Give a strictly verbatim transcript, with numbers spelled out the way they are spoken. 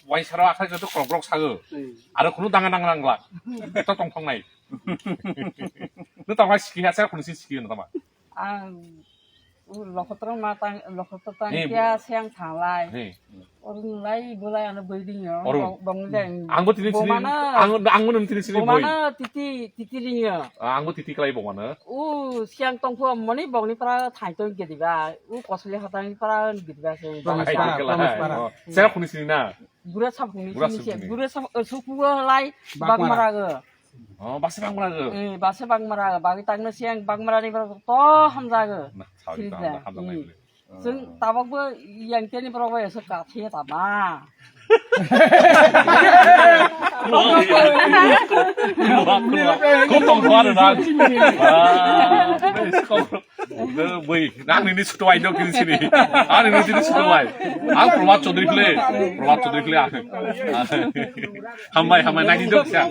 Waisaro akhai joto krok krok sago. Aro khunu danga danga nangla. Eto tongthong nai. Nung tongma siki ha, sero khunu si siki no tama. Ang u lokhotro ma tang, lokhotro tang Ni- kya siang thanglai. Ni. Orun lai bulai ano building yo. Orun. Bong, bong deng. Angbo tini sini. Bomana. Ang, angbo nung tini sini boy. Bomana titi, titi ring yo. Ah, angbo titi kalai bomana. U siang tongphu moni bongni pra thaitong gediba. U kosli hatang pra gediba se. Promise Hai, para, titi kalai. Promise para. Oh, sero khunu sini na. Bura sab huni Bura sini sab se. Huni. Bura sab, eh, suku lai Bakmara. Bakmara go. Oh, basi Bakmara go. Eh, basi Bakmara go. Bagi tangna siang Bakmara ni bra to hamja go. Na, sorry, Sirja. Hamja, hamja nai Hmm. bole. Jeng tabok bo yang teni bra bo esa ka thia ta ma. Kau tong kau ada dah. Ah, kau Bui, ang nini sutuwai dok tini sini. Ang nini tini sutuwai. Ang Prabhat Chaudhary phle. Prabhat Chaudhary phle ang. Hambai, hambai, nai di dok siya.